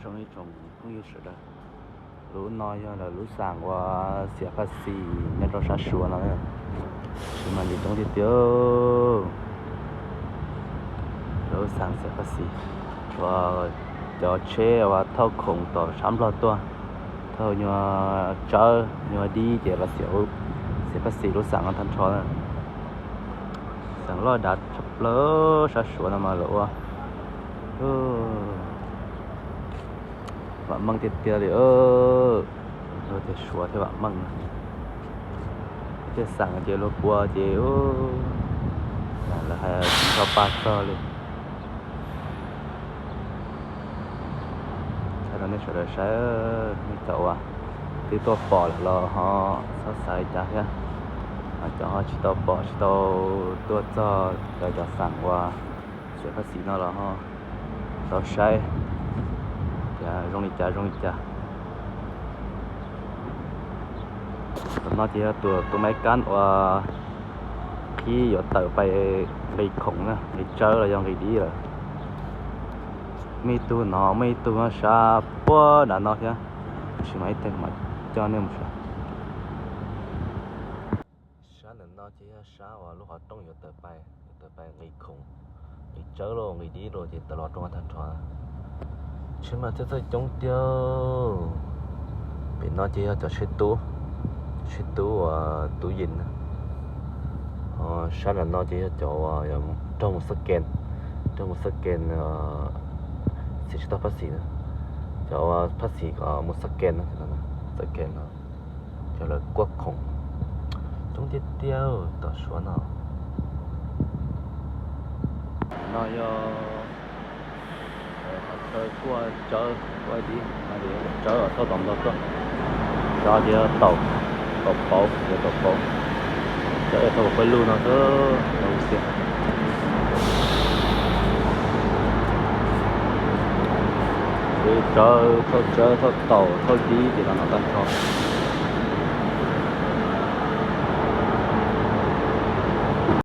Zoo ib tsoom phooj ywg sawv daws, lub no yog lawv lub xeem uas xiam Phaj Xim nyob rau sab Suav no, tab sis mas nce coob tiag tiag. Lawv lub xeem xiam Phaj Xim, uas cov tsheb uas thauj khoom tom sab Nplog tuaj, thauj nyuag tsawb nyuag dib ces los xiam Phaj Xim lub xeem no tag nrho. Xeem loj dav tshaj plaws sab Suav no mas lawv ua vam meej tiag tiag li. Luag tias Suav thiaj vam meej, tej xeem ces luag pua ces lawv hais tsis tau pa txog li. Thaij rau nej sawv daws saib, nej cov uas twb tuaj pom lawm los ho txhob xav li cas thiab, ho cov ho tsis tau pom tsis tau tuaj txog lawv cov xeem uas xiam Phaj Xim no los ho tau saib tias zoo li cas zoo li cas. Tam no ces yog tus, tus maiv kab uas qhib yuav tawm pais nqis khoom na, nqis tsawb los yog nqis dib lawm. Muaj ib tug no, muaj ib tug sab puag nram no thiab, tab sis mas ib teg mam coj nej mus saib. Sab ntawm no ces yog sab uas lub qhov rooj yuav tawm pais, yuav tawm pais nqis khoom, nqis tsawb los nqis dib los ces tawm los rau tag nrho. Tsheb mas thiaj txawj coob tiag. Pem no ces yog cov tsheb tub, tsheb tub uas tub yees na. Ho sab nram no ces yog cov uas raug mus xab kes, raug mus xab kes, xiam tsis tau Phaj Xim na. Cov uas Phaj Xim kom mus xab kes no, xab kes no, cov lawv kuaj khoom coob tiag tiag tom Suav no. No yog qhov chaw kuaj tsawb kuaj dib, tsawb thauj tom Nplog tuaj. Cov ces yog taum, taum pauv, yog taum pauv. Cov thauj pawg lug no xwb, tau xiam. Tsawb, thauj tsawb, thauj taum, thauj dib ces los no tag nrho.